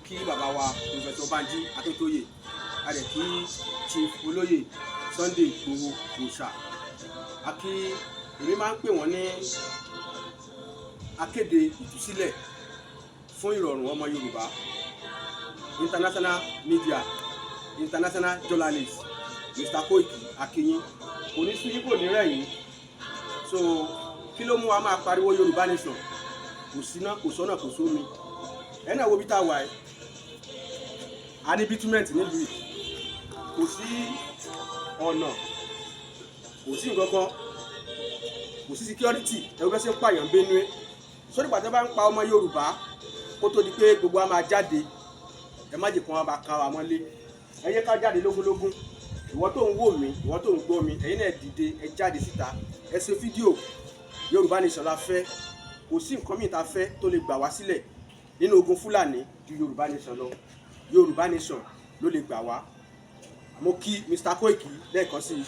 Kí bàbá wa Professor Banji Akíntóyè, a dẹ̀ kí Chief Olóyè Sunday Igboho Òòṣà. A kí, èmi máa ń pè wọ́n ní akéde ìtúsílẹ̀ fún ìrọ̀rùn ọmọ Yorùbá, international media, international journalist Mr Koiki Akinyin. Kò ní sú yín, kò ní rẹ̀ yín. So kí ló mú wa máa pariwo Yorùbá nation? Kò síná, kò sọ́nà, kò sómi. Ẹ náà wo bí tá a wà ẹ́, a ní bitumen nílùú yìí, kò sí ọ̀nà, kò sí nǹkan kan, kò sí security. Ẹ wo bẹ́ ṣe ń pààyàn Benue. Sórí ìgbà tí wọ́n bá ń pa ọmọ Yorùbá, kó tó di pé gbogbo wa máa jáde, ẹ má jẹ́ kí wọ́n bá ká wa mọ́lé. Ẹ yẹ ká jáde lógúnlógún. Ìwọ tó ń wò mí, ìwọ tó ń gbọ́ mi, ẹ̀yin náà dìde, ẹ jáde síta, ẹ ṣe fídíò. Yorùbá nation la fẹ́. Kò sí nǹkan míì tá a fẹ́ tó lè gbà wá sílẹ̀ nínú ogun Fúlàní ju Yorùbá nation lọ. Yorùbá nation ló lè gbà wá. Mo kí Mr Koiki lẹ́ẹ̀kan sí i.